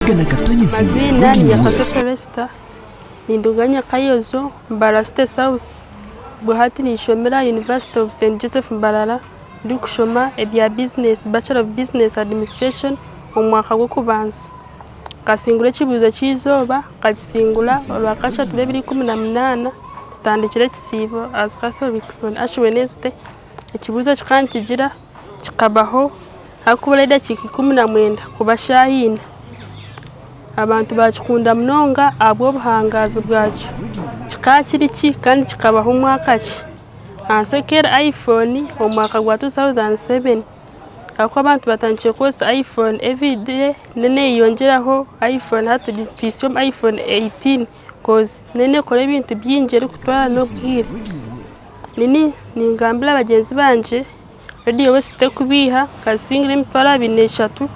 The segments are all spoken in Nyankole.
Amaziina ni Nyakatete Felista, ninduga Nyakayozo, Mbarara City South, obwo hati ninshomera aha University of St Joseph Mbarara ndikushoma ebya bizinesi, Bachelor of Business Administration omu mwaka gw'okubanza. Nkasingura ekibuuzo ky'eizooba, nkakisingura orwakashatu rw'ebiro 18 tutandikire ekisiibo as Catholics on Ash Wednesday, ekibuuzo kikaba nikigira kikabaho harikubura edakiika 19 kuba shaaha ina. Abantu baakikunda munonga ahabw'obuhangaazi bwakyo. Kikaba kiri ki kandi kikabaho mwaka ki? Ahansi ekeri iPhone omu mwaka gwa 2007 ahakuba abantu batandikire kukozesa iPhone everyday n'eneyeyongyeraho iPhone hati tuhitsire omu iPhone 18 coz n'enekora ebintu bingi erikutwara n'obwire. Ningambira bagyenzi bangye Radio West tekubiiha nkazisingira 23,000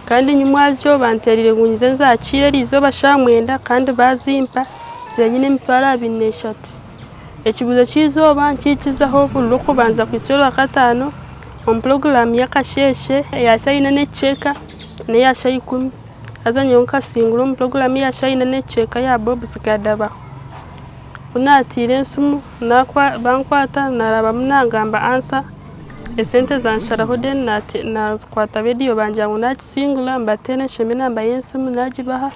kandi nyimwazyo banteereire ngu nyije nzakiire eriizooba shaaha 9 kandi baazimpa nzire nyine 23,000. Ekibuuzo ky'eizooba nikikizaho buri rwokubanza kuhitsya orwakataano omu puroguraamu y'akasheeshe eya shaaha ina n'ekicweka n'eya shaaha 10. Haza nyowe nkasingura omu puroguraamu eya shaaha ina n'ekicweka eya Bobs Gadabaho. Ku naatiire esimu bankwata naarabamu naagamba ansa, esente zansharaho then naakwata rediyo bangira ngu naakisingura mbateere nshome enamba y'esimu naagibaha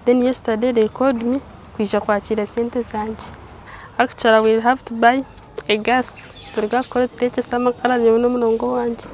then yesterday they called me kwija kwakiira esente zangye. Actually I will have to buy a gas turuge aha kukora tuteekyese amakara nyowe n'omurongo wangye.